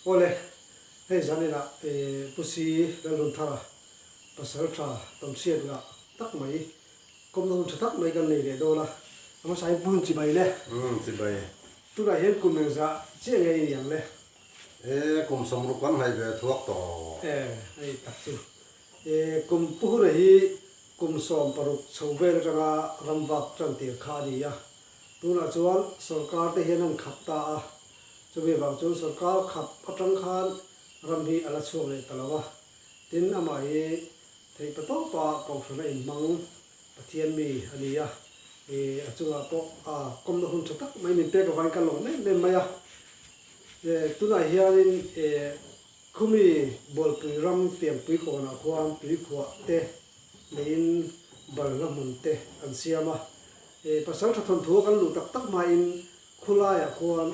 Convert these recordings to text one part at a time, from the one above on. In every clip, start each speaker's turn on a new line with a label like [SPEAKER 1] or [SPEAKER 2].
[SPEAKER 1] Awle, hei zaninah Pu Si Lalrunthara pasal tha tamhriat ngah tak mai, kawmna hun tha tak mai kan nei leh dawn a, a hmasa in Pu Hun chibai le.
[SPEAKER 2] Umm chibai.
[SPEAKER 1] Tunah hian kum engzah chiah nge i ni ang le?
[SPEAKER 2] E, kum 60 kan hnaih ve thuak tawh.
[SPEAKER 1] E, hei tak chu. E, kum Pu Huna hi kum 16 chho vel atanga ramvak tan tir kha a ni a, Tunah chuan sorkar te hian an khap ta a, chumi vang chuan sorkar khap atang khan ram hi a la chhuak leh ta lo a. Tin, amah hi theihpa tawpa kohhrana inhmang Pathian mi a ni a, ih a chungah pawh a kawmna hun tha tak mai min pek avangin ka lawm em em mai a. Tunah hianin ih khumi Bualpui ram fiangpui kawnah khuan tuikhuah te neiin balhla hmun te an siam a. E pasal tha thawnthu a kan luh tak tak hmain khulaiah khuan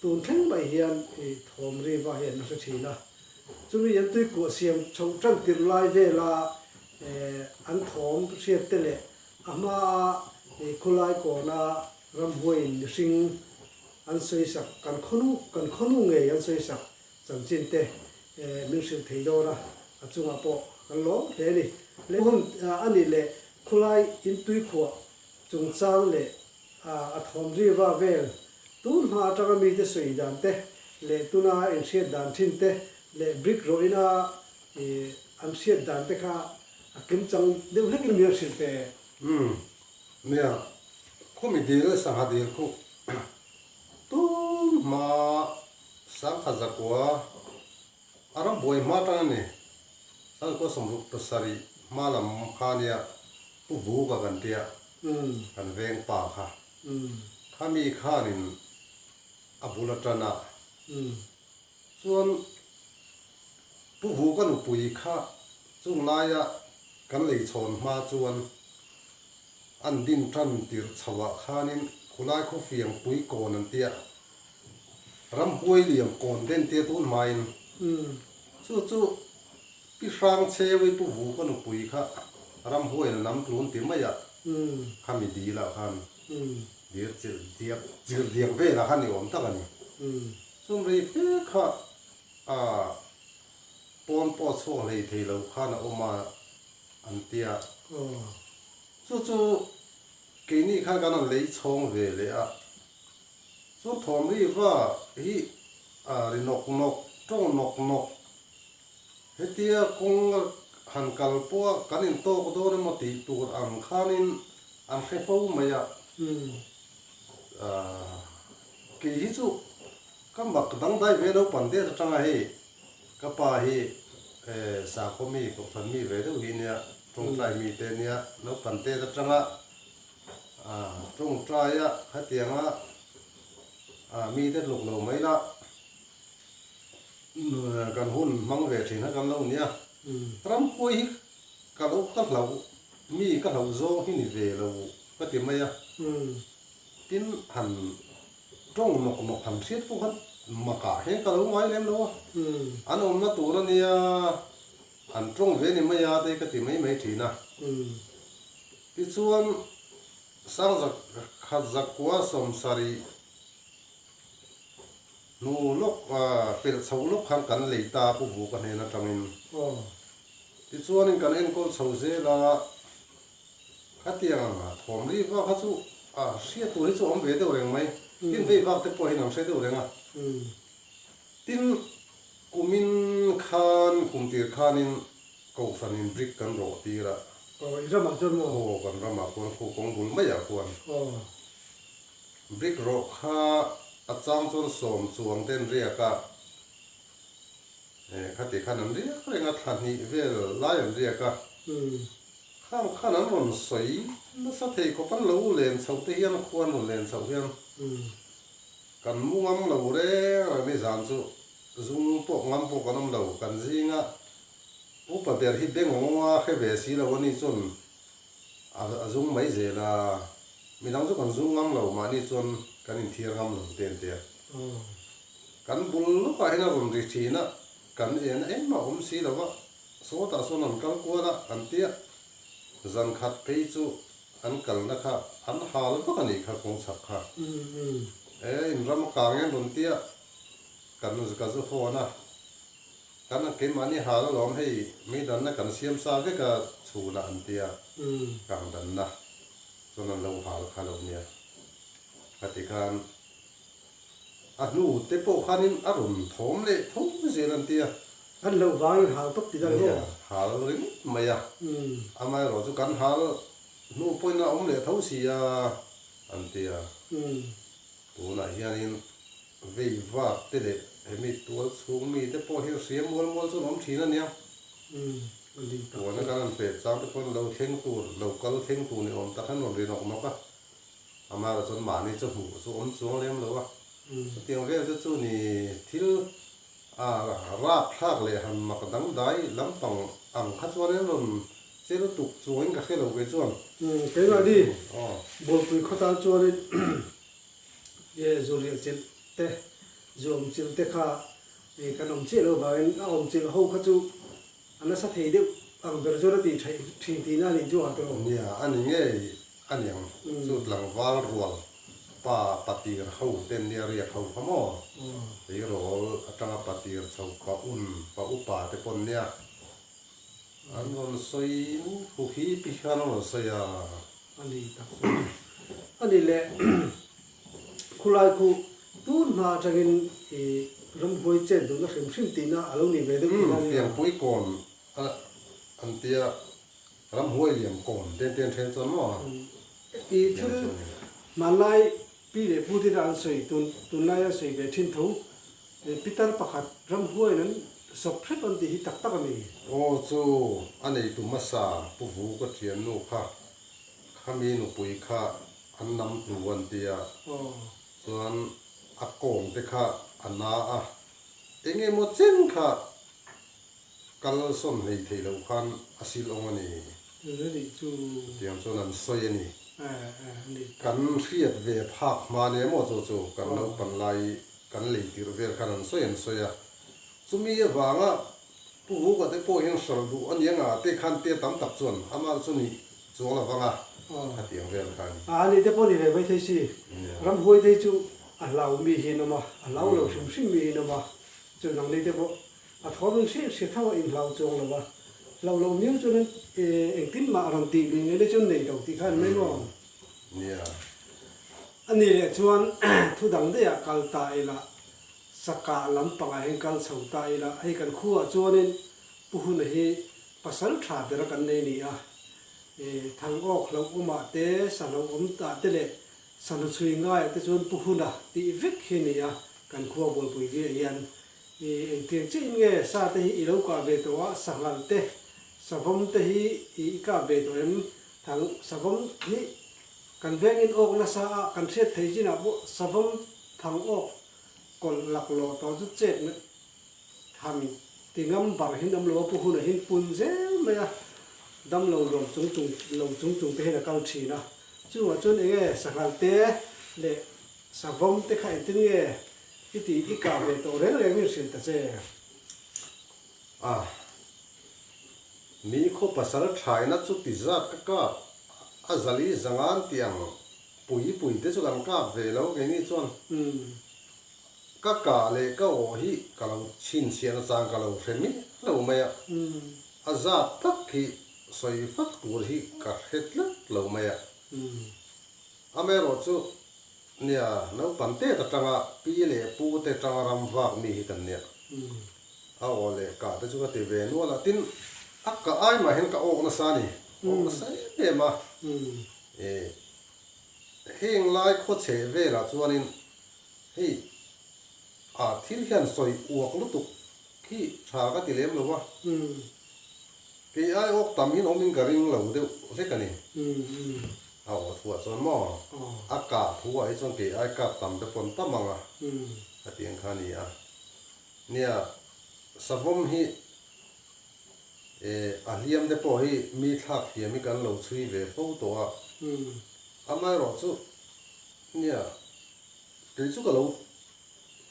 [SPEAKER 1] tun thleng mai hian i thawm riva hi an la hre thin a. Chumi an tuikhuah siam chhoh tan tirh lai vela e an thawm hriat te leh a hmaa i khulai kawna ramhuaiin mihring an sawisak kan khawnu kan khawnu ngei an sawisak chanchin te e min hrilh thei dawn a, a chungah pawh kan lawm hle a ni. Leh hun a nih leh Khulai intuikhuah chungchang leh a thawm riva vel tun hma atanga mite sawi dan te leh tuna inhriat dan thin te leh brick rawhina an hriat dan te kha a kimchang deuh hlekin min hrilh ve.
[SPEAKER 2] Umm, nia, khumi dil sangha dil khu tun hma sangha zakua A ram buai hma tang a ni. Sangkua 67 hma lam kha nia Pu Vuka kan tia kan veng pa kha. Khami khanin a bul atan a. Chuan Pu Vuka nupui kha chung laia kan lei chhawn hma chuan an din tan tirh chhoah khanin khulai khufiang pui kawn an tia. Ramhuai liam kawn den tia tun hmain chu chu Pi Hrang Cheui Pu Vu ka nupui kha ramhuaiin a nam tlun ti mai a, khami dil ah khan dir chilh diak chilh diak velah khan ni awm tak a ni. Chuan rei fe kha pawn pawh chhuak hlei thei lo khan a awm a an tia. Chu chu keini khan kan rawn lei chhawng ve leh a. Chu thawm ri va hi a ri nawk nawk, tawng nawk nawk. Hetia kawng han kal pawh a kan intawk dawn emaw tih tur ang khanin an hre fo mai a. Kei hi chu ka mak dangdai ve naupang det atanga hei ka pa hi sakhaw mi, kohhran mi ve deuh hi nia, tawngtai mi te nia, naupang det atanga Tawngtaia khatianga mite tluk lo mai la, kan hun hmang ve thin kha kan lo nia. Ramhuai hi ka lo ka hlauh, mi ka hlauh zawng hi ni ve lo ka ti mai a. Tin, han tawng nawk nawk han hriat pawh khan makah hian ka lo ngai lem lo a. An awmna tur a nia, an tawng ve ni mai a te ka ti mai mai thin a. Tichuan, Sangzak khat zakua 70 hnu lawk pelh chho lawk khan kan lei ta Pu Vuka hnen atangin. Tichuanin kan enkawl chho zel a, khatiang thawm ri vak kha chu a hriat tur hi chu a awm ve deuh reng mai. Tin vei vak te pawh hian an hre deuh reng a. Tin, kumin khan, kum tir khanin Kohhranin brick kan rawh tir a.
[SPEAKER 1] Aw, i ramah chuan maw?
[SPEAKER 2] Aw, kan ramah khuan khu kawng bul maiah khuan.
[SPEAKER 1] Aw.
[SPEAKER 2] Brick rawh kha a chang chuan sawm chuang te an riak a, eh, khati khan an riak reng a, thla hnih vel lai an riak a. Khang khan an rawn sawi nasa thei khawp an lo len chhoh te hian khuan rawn len chhoh hian kan mu ngam lo reng reng nizan chu zung pawh ngam pawh kan awm lo, kan zinga Upa ber hi beng awnga hre ve si lo a nih chuan a zung mai zel a, midang chu kan zung ngam lo, mahni chuan kan inthiar ngam lo te an ti a. Kan bul lawkah hian a rawn ri thin a, kan en engmah awm si lo va, sawtah sawn an kal kual a an ti a, zan khat phei chu an kalna kha an hal vak a nih kha kawng chhak kha. E, in ram a kang em rawn ti a. Kan ka zu phone a, kan keimahni hal alawm hei meidanna kan siam sa vek a chhunah an tia, kangdanna chuan an lo hal kha lo nia. Khati khan a hnu te pawh khanin a rawn thawm leh tho zel an tia.
[SPEAKER 1] An hlauh vangin hal tawp ti dang
[SPEAKER 2] Nia, hal ringawt mai a, amaherawhchu chu kan hal hnu pawhin a awm leh tho si a an tia. Tunah hianin vei vak te leh hemi tual chhung mi te pawh hi hria mual mual chuan awm thin a nia. Puana kan han peh chang te pawhin lo thleng tur, lo kal thleng tur ni awm tak hian rawn ri nawk nawk a. Amaherawh chuan mahni chu hmuh chu awm chuang lem lo a. Chutiang vel te chu ni thil a rapthlak leh han mak dangdai lampang ang kha chuan in rawn che lutuk chuangin ka hre lo kei chuan.
[SPEAKER 1] Keimahni Bualpui khaw tan chuanin zu riah chilh te, zu awm chilh te kha kan awm chiah lo vangin a awm chilh ho kha chu a nasa thei deuh ang ber chuan a tih theih thin tihna a nih chu a tawh.
[SPEAKER 2] Nia, a ni ngei a niang chu tlangval rual pa patir ho ten nia riak ho kha maw? Tleirawl atanga patir chho pa un pa upa te pawn nia an rawn sawi hu hi pi hian an rawn sawi a.
[SPEAKER 1] A ni tak chu a ni le khulai khu tun hma atangin i ramhuai chet duhna hrim hrim tihna a lo ni ve deuh tihna a nia.
[SPEAKER 2] Fiangpui kawn an tia Ramhuai liam kawn ten ten then chuan maw?
[SPEAKER 1] I thil hmanlai pi leh pu te an sawi tun tunlai an sawi ve thin tho pitar pakhat ramhuaiin an sawp hrep an tih hi tak tak a ni.
[SPEAKER 2] Aw chu a neitu hmasa Pu Vu ka thiannu kha khami nupui kha an nam tlu an tia chuan a kawng te kha a na a eng emaw chen kha Kal sawn hlei thei loh khan a sil awng a ni. Chutiang chuan an sawi a ni. Kan hriat ve phak hma nia maw chu chu kan naupan lai kan lei tirh vel khan an sawi an sawi a. Chumi avanga Pu Vuka te pawh hian hralh duh a nia nga te khan te tam tak chuan amah chu nih chuang lo vang a khatiang vel kha a ni.
[SPEAKER 1] A ni te pawh ni ve maithei si. Ramhuai te hi chu a hlau mi hi an awm a, a hlau lo hrim hrim mi hi an awm a. Chu nangni te pawh A thawm in hriat hriat tho a inhlau chuang lo a, hlau lo miau chuan engtin mah a rawn tih lui ngei le chuan nei lo tih kha an mai maw?
[SPEAKER 2] Nia.
[SPEAKER 1] A ni leh chuan thu dang daih ah kal ta ila, sakah lampangah hian kal chho ta ila, hei kan khuaah chuanin Pu Huna hi pasal tha ber a kan nei ni a, Thangawk hlauhawmah te, sa hlauhawm tah te leh Sahnu chhui ngaiah te chuan Pu Huna tih vek hi ni a, kan khua Bualpui viah hian i engtiang chiahin nge sa te hi i lo kah ve tawh a, sanghal te, savawm te hi i i kap ve tawh em? Thang savawm hi kan vengin awk nasa a, kan hriat thei chinah pawh savawm thang awk kawlh laklawh tawh chu chet Han ti ngam bar hin awm lo a, Pu Huna hin pun zel mai a, damlo nuam chung chung lo chung chung te hian a kal thin a. Chungah chuan eng nge sanghal te leh savawm te kha engtin nge i tih i kah ve tawh reng reng in hrilh ta che?
[SPEAKER 2] A, mi khaw pasal thaina chu ti zat ka kap a zali zangan tih ang pui pui te chu kan kap ve lo keini chuan. Ka kah leh ka awh hi ka lo chhinchhiah nachang ka lo hre miah lo mai a, a zat tak hi sawi fak tur hi ka hre tlat lo mai a. Amaherawhchu nia naupang tet atanga pi leh pu te atanga ram vak mi hi kan nia. A awh leh kah te chu ka ti ve nual a, tin a kah ai mah hian ka awk nasa a ni, ka awk nasa em em a. Heng lai khawchheh velah chuanin Hei a thil hian sawi uak lutuk hi tha ka ti lem lo a, kei ai awk tam hin awmin ka ring lo deuh hlek a ni. A aw thuah chuan maw a kah thuah hi chuan kei ai kap tam te pawn tam ang a, hetiang kha a ni a. Nia, savawm hi a hliam te pawh hi mi thlak hliam hi kan lo chhui ve fo tawh a, amaherawhchu nia, Kei chu ka lo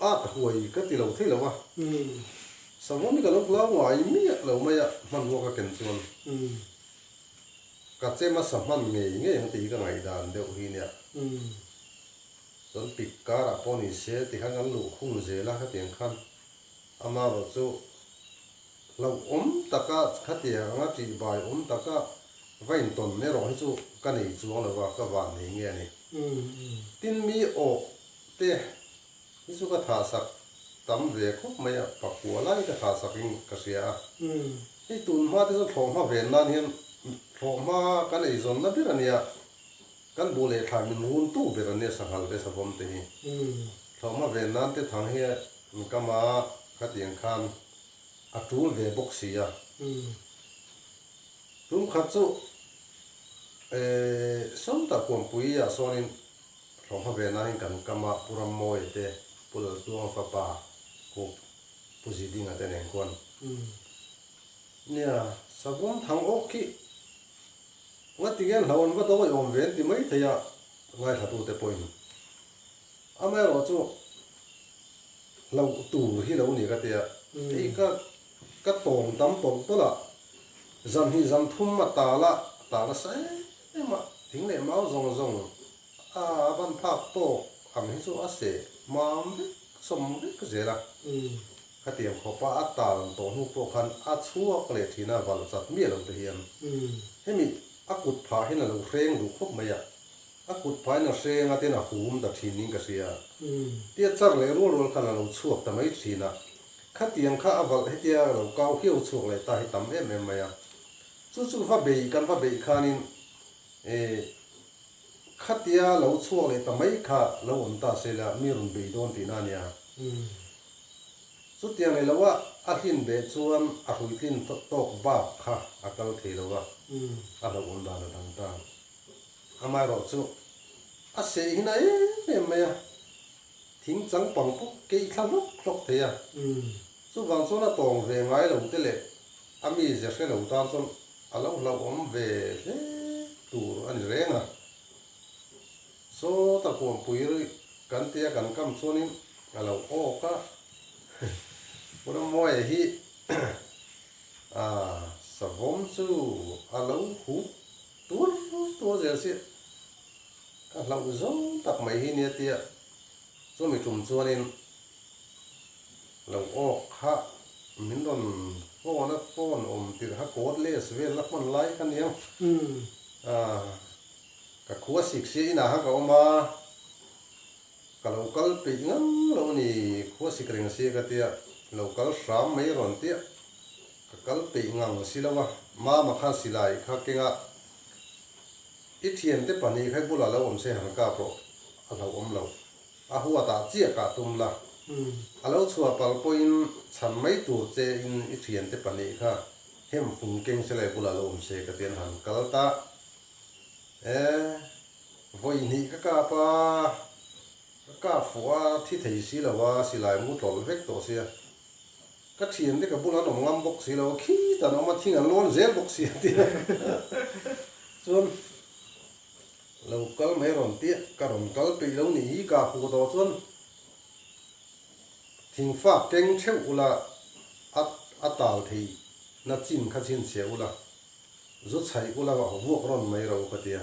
[SPEAKER 2] at huai ka ti lo thei lo a, savawm hi ka lo hlau ngai miah lo mai a, hmanrua ka ken chuan ka che hmasa hman ngei ngei ang tih hi ka ngaihdan deuh hi nia. Chuan pik karah pawh ni se tikhan kan luh khung zel a khatiang khan amaherawh chu hlauhawm taka khatiang anga tihbai awm taka va intawn erawh hi chu ka nei chuang lo va, ka van nei nge a ni. Tin mi awh te hi chu ka thahsak tam ve khawp mai a, pakua lai ka thahsak in ka hria a. Hei tun hma te chuan thlawhhma ven nan hian thlawhhma kan eizawnna ber a nia. Kan buh leh thlai min run tu ber an nia sanghal te savawm te hi. Thlawhhma ven nan te thang hi an kam a, khatiang khan a tul ve bawk si a. Tum khat chu sawtah Kuampui ah sawnin thlawhhma ven nan hian kan kam a, Pu Rammawia te, Pu Laltluanga fapa Pu Pu Zidinga te nen khuan. Nia, savawm thang awk khi Ngatinge an hlau an va dawi awm ve an ti mai thei a, ngaithlatute pawhin. Amaherawh chu hlauh tur hi lo ni ka ti a, hei ka ka tawng tam tawlh tawlh a, zan hnih zan thum a tal a, a tal nasa em em a, thing leh mau zawng zawng a ban phak tawk ang hi chu a seh mam vek sawm vek zel a. Khatiang khawpa a tal tawh hnu pawh khan a chhuak leh thin a, valh chat miah lo te hian. Hemi a kut phah hian a lo hreng duh khawp mai a, a kut phahin a hreng a tin a hum ta thin in ka hria. Tia char leh rual rual khan a lo chhuak ta mai thin a, khatiang kha a valh hetia a lo kau hiau chhuak leh ta hi tam em em mai a. Chu chu va beih kan va beih khanin khatia lo chhuak leh ta mai kha lo awm ta se la mi rawn bei dawn tihna a nia. Chutiang nei loa a hlin beh chuan a hruitlin tawk bak kha a kal thei lo a, a hlauhawm dan a dang ta. Amaherawh chu a seh hi na em em mai a, thing chang pang pawh keih thla hlawk hlawk thei a. Chuvang chuan a tawng ve ngai lo te leh a mize hre lo tan chuan a lo hlauhawm ve hle tur a ni reng a. Sawta kuampui rih kan tia kan kam chuanin a lo awk a, Pu Rammuaia hi a savawm chu a lo huh tuar tuar zel si a, ka hlauh zawng tak mai hi nia tia chumi tum chuanin lo awk kha min rawn phone a, phone awm tirh kha cordless vel la hman lai kha nia Ka khua sik sia inah khan ka awm a, ka lo kal peih ngang lo a ni, khua sik reng sia ka tia, lo kal hram mai rawn tia, ka kal peih ngang si lo a, mama khan silai kha keng a, i thiante pahnih kha i bulah lo awm se han kap rawh, a hlauhawm lo, a huatah chiah kah tum la, a lo chhuah pal pawhin chhan mai tur che in i thiante pahnih kha hem fung keng se la i bulah lo awm se ka tia an han kal ta. E, vawi hnih ka kap a, ka kap fuh a, thi thei si lo a, silai mu tlawlh vek tawh sia. Ka thiante ka bulah an awm ngam bawk si lo a, khit an awm a, thing an lawn zel bawk si a tia. Chuan lo kal mai rawn tia, ka rawn kal peih lo nih hi kah fuh tawh chuan thingfak keng theuh ula a a tal theih na chin kha chhinchhiah ula. Zu chhaih ula va vuak rawn mai ro ka tia.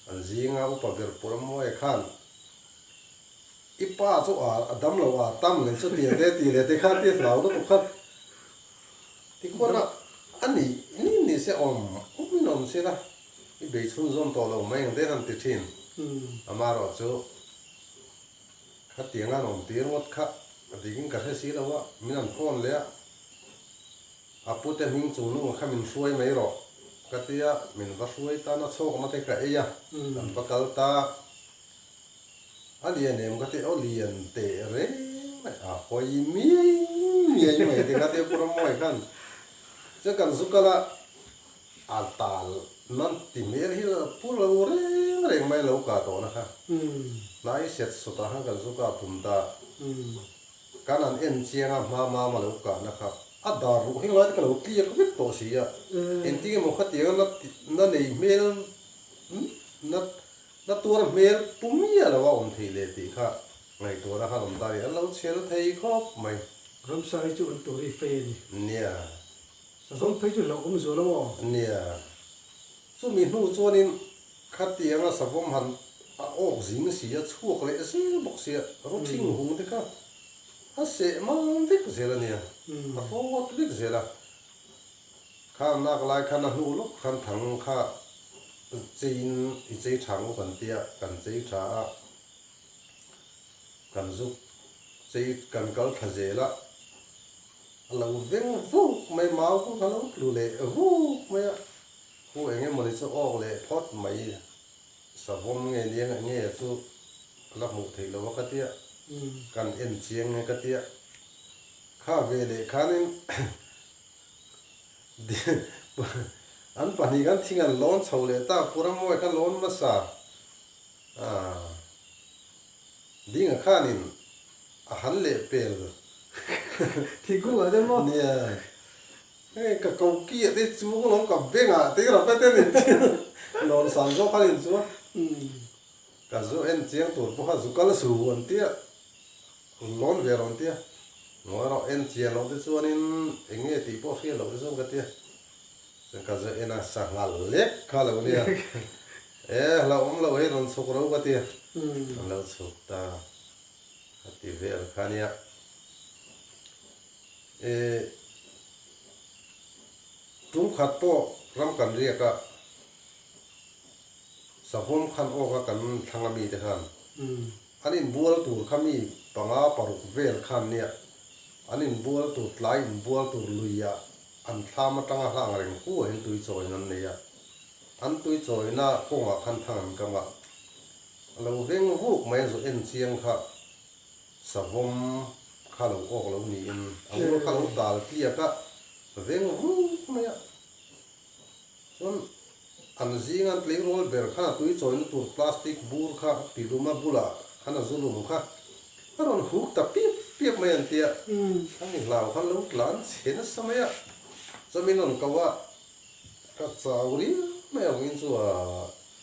[SPEAKER 2] An zinga upa ber pawh Rammuaia khan i pa chu a a dam lo a tam leh chu tiang te ti leh te khan tia hlau lutuk khan tikhuan a a nih ni ni se awm awm in awm se la i bei chhunzawm tawh lo mai ang te han ti thin. Amaherawh chu khatiang an awm tir ngawt kha a dik in ka hre si lo a, min an phone leh a. A pute hming chung nung kha min hruai mai rawh ka ti a, min va hruai tan a chhawkna te ka ei a, kan va kal ta. A lian em ka ti, aw lian teh reng mai, a hawi miai miai mai te ka ti a Pu Rammuai khan. Chuan kan zu kal a, a tal nan ti hmel hi pu lo reng reng mai lo kah tawhna kha. Hnai set sawtah khan kan zu kah tum ta. Kan an en chiang a, hma mama lo kahna kha a dar ruh heng lai te ka lo tliak vek tawh si a, engtin emaw khatiang a na na nei hmel na na tuar hmel pu miah lo a awm thei leh tih kha ngaihtuahna khan awm ta a ni, an lo chhel thei khawp mai.
[SPEAKER 1] Ramsa hi chu an tur hi fei a ni.
[SPEAKER 2] Nia.
[SPEAKER 1] Sazawm phei chu hlauhawm zual a maw?
[SPEAKER 2] Nia. Chumi hnu chuanin khatianga savawm han. A awk zing si a, chhuak leh zel bawk si a, rawthing hung te kha a seh mam vek zel a nia, a hrawt vek zel a. Kha nak lai khan a hnu lawk khan thang kha cheiin i chei tha ang u kan tia, kan chei tha a, kan zuk chei kan kal thla zel a, a lo veng vuk mai, mau kha a lo tlu leh vuk mai a, khu eng emawni chu awk leh phawt mai. Savawm nge nia nge chu ka la hmuh theih lo a ka tia, kan en chiang nge ka tia. Kha ve leh khanin an pahnih khan thing an lawn chho leh ta, Pu Rammawi kha lawn hmasa a, Dinga khanin a han leh pel.
[SPEAKER 1] Thingkungah te maw?
[SPEAKER 2] Nia. Hei ka ko ki ah te chuang alawm ka beng ah te rap te nen lawn sang zawk a nin chuan ka zu en chiang tur pawh kha zu kal su an tia lawn ve rawh an tia ngawi rawh en chian loh te chuanin eng nge tih pawh hriat loh te chuan ka tia chuan ka zu en a sanghal lek kha lo nia e hlauhawm loh hei rawn chhuk ro ka tia an lo chhuk ta a ti vel kha nia. E tum khat pawh ram kan riak a, savawm khan awk a kan thlang a mite khan an inbual tur kha mi panga paruk vel khan nia an inbual tur tlai inbual tur luiah an thlam atanga hla ang reng fu ah hian tui chawin an nei a, an tui chawina kawngah khan thang an kam a, a lo veng vuk mai a zu en chiang kha. Savawm kha lo awk lo niin a ngul kha lo tal tliak a, veng vuk mai a. Chuan an zinga an tleirawl ber khan a tui chawina tur plastic bur kha a ti lum a, bulah khan a zu lum kha a rawn huk ta piap piap mai an tia. A ni hlau khan lo tlan chhe nasa mai a, chuan min rawn ko a, ka chau riau mai ang in chu a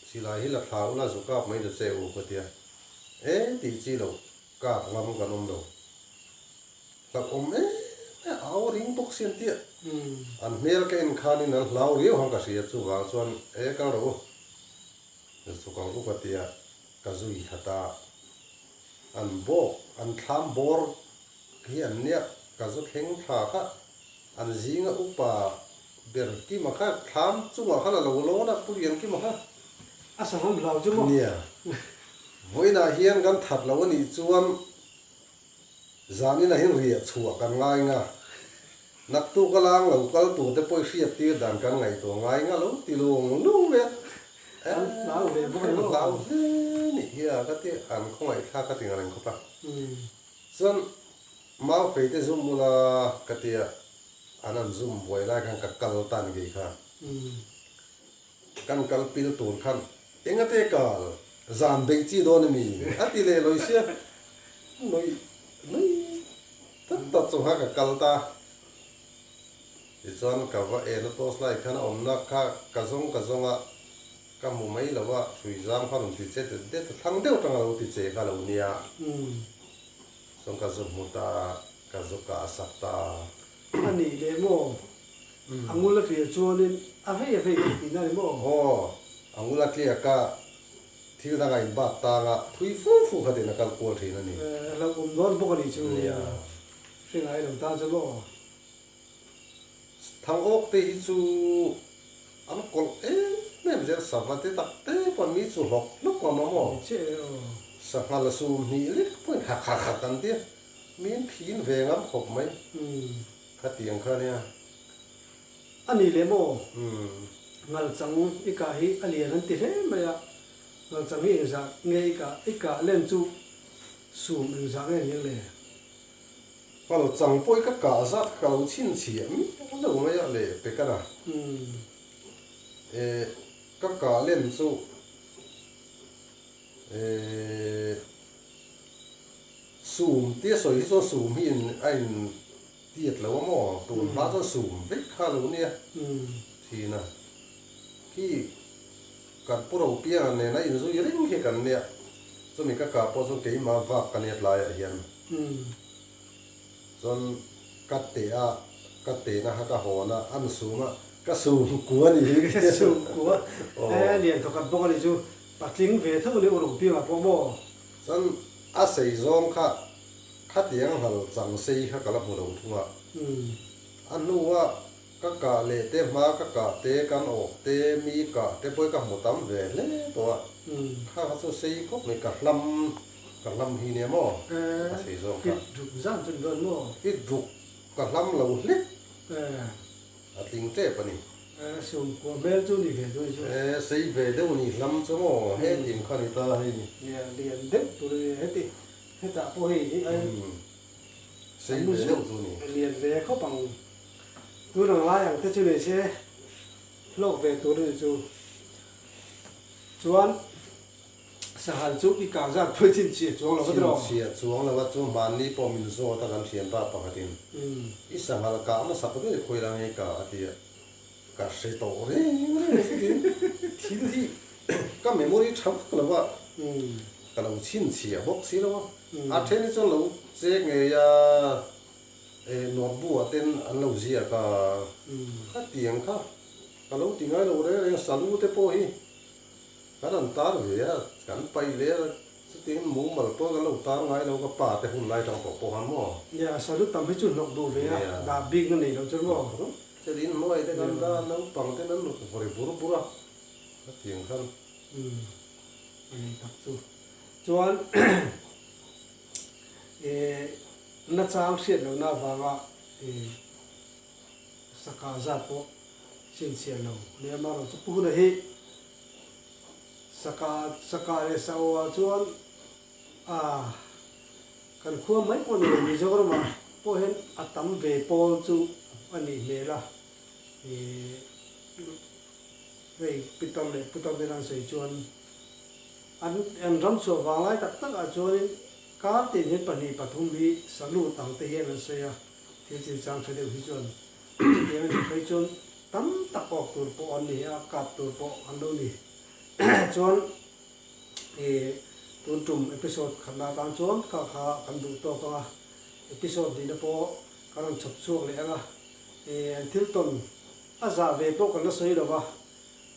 [SPEAKER 2] silai hi la thla ula zu kap mai ta che u ka tia. E tih chi loh kap ngam kan awm lo. Hlauhawm em em a au ring bawk si an tia. An hmel ka en khanin an hlau riau hang ka hria chuvang chuan e kal rawh u chuk ang u ka tia ka zui khat a. An bawk an thlam bawr hi an nia ka zu thleng thla kha an zinga upa ber Kima kha thlam chungah khan a lo lawn a Pu Liankima kha.
[SPEAKER 1] A sahawm hlau chu maw?
[SPEAKER 2] Nia. Vawiinah hian kan that lo a nih chuan zaninah hian riah chhuah kan ngai nga. Naktuk a lang lo kal tur te pawh i hriat tir dan kan ngaihtuah ngai nga lo ti lung lung mai a.
[SPEAKER 1] An hlau ve bawk a ni maw?
[SPEAKER 2] An hlau hle nih hi a ka ti an khawngaihthlak ka ti ngar reng khawp a. Chuan mau fei te zum ula ka ti a, an an zum buai lai khan ka kal ta ni kei kha. Kan kal pil tur khan engate kal zan beih chi dawn a mi? A ti leh lawi sia. Nui nui tat tat chung kha ka kal ta. Tichuan ka va en a torch light khan a awmna kha ka zawng ka zawng a, ka hmu mai lo a, hrui zam kha rawn ti che det det a, thlang deuh tang a lo ti che kha lo nia. Chuan ka zu hmu ta, ka zu kah sak ta.
[SPEAKER 1] A nih leh maw? A ngul a tliah chuanin a vei a vei thei tihna a ni maw?
[SPEAKER 2] Aw, a ngul a tliak a, thil dang a inbat tang a, thui fu fu khatin a kal kual thin a ni.
[SPEAKER 1] A hlauhawm dawn bawk a nih chu.
[SPEAKER 2] Nia.
[SPEAKER 1] Hre ngai lo tan chu maw?
[SPEAKER 2] Thang awk te hi chu an kawlh em em zel, sava te tak te pawh mi chu hlawk hlawk ngam a maw?
[SPEAKER 1] Ni chiah e aw.
[SPEAKER 2] Sanghal a sum hnih lek pawhin hak hak hak an tia, min phin ve ngam khawp mai. Khatiang kha nia.
[SPEAKER 1] A nih leh maw? Ngalchang i kah hi a lian an ti hle mai a, ngalchang hi engzah nge i kah, i kah len chu sum engzah nge ni ang le?
[SPEAKER 2] Ngalchang pawh i ka kah zat kha ka lo chhinchhiah miah lo mai a leh pek a na. E, ka kah len chu e, Sum tia sawi hi chuan sum hi in a in tiat lo a maw? Tun hma chuan sum vek kha lo nia thin a. Khi kan pu ro pianga nen a inzui reng hi kan nia. Chumi ka kah pawh chuan keimah vak ka nia tlaiah hian. Chuan ka teh a, ka tehna kha ka hawn a, an sum a, ka sum kua ni hi.
[SPEAKER 1] Ka sum kua. He lian thawkhat bawk a nih chu. Patling ve tho ni uruk piangah pawh maw?
[SPEAKER 2] Chuan a sei zawng kha khatiang nghal chang sei kha ka la hmu lo thung a. A hnua ka kah leh te hma ka kah te kan awk te mi kah te pawh hi ka hmu tam ve hle tawh a. Kha kha chu sei khawp mai ka hlam ka hlam hi nia maw a sei zawng kha.
[SPEAKER 1] Fit ruk zan chu ni dawn maw?
[SPEAKER 2] Fit ruk ka hlam lo hlek. A tling tep a ni.
[SPEAKER 1] Sumkua hmel chu ni ve dawn chu.
[SPEAKER 2] E, sei ve deuh ni hlam chu maw, he tim kha ni ta hei.
[SPEAKER 1] Nia, lian deuh tur a ni heti, hetah pawh hei hi ai.
[SPEAKER 2] Sei ve deuh chu ni.
[SPEAKER 1] Lian ve khawp ang. Tun ang lai ang te chu nei se, hlawk ve tur a ni chu. Chuan. Sahal chu i kah zat pawh i chhinchhiah chuang lo va tiraw?
[SPEAKER 2] Chhinchhiah chuang lo va, chu hmanni pawh min zawt a kan thianpa pakhatin i sanghal kah hmasak ber i khawi la nge ka a ti a, ka hre tawh reng reng a chutin thil hi ka memory tha vak lo va, ka lo chhinchhiah bawk si lo a, a then hi chuan lo chek ngei a, notebook ah ten an lo ziak a, khatiang kha ka lo ti ngai lo reng reng a, salu te pawh hi. Kan han tar ve a, kan paih leh a, chutiang mumal pawh kan lo tar ngai lo, ka pa te hun lai tang tawh pawh khan maw?
[SPEAKER 1] Nia, salu tam hi chu hnawk duh ve a, dah bik na nei lo chuan maw?
[SPEAKER 2] Chelin hnuai te kan dah a, naupang ten an ruk vawri bur bur a, khatiang khan.
[SPEAKER 1] Umm, a nei tak chu. Chuan eh nachang hriat lohna avanga eh saka zat pawh chhinchhiah lo nia, amaherawhchu chu Pu Huna hi Saka saka leh sa-aw ah chuan ah kan khua mai pawh ni lo Mizoram ah pawh hian a tam ve pawl chu a nih hmel a, ih hei Peter leh Putar te an sawi chuan an an ram chhuah vang lai tak tak ah chuanin kar tin hian pahnih pathum hi salute ang te hian an sawi a, thil chinchang tha deuh hi chuan. Chutiang a nih phei chuan tam tak awk tur pawh an ni a, kap tur pawh an lo ni. Chuan ih tun tum episode khatna atan chuan kha kha kan duh tawk ang a, episode nihna pawh kan rawn chhawp chhuak leh ang a, ih an thil tawn a zah ve pawh kan la sawi lo va,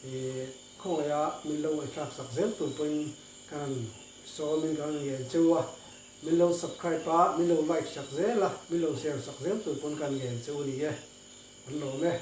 [SPEAKER 1] ih khawngaiha min lo ngaihthlak sak zel tur pawhin kan rawn sawmin kan rawn ngen cheu a. Min lo subscribe a, min lo like sak zel a, min lo share sak zel tur pawn kan ngen che u ni e. An lawm e.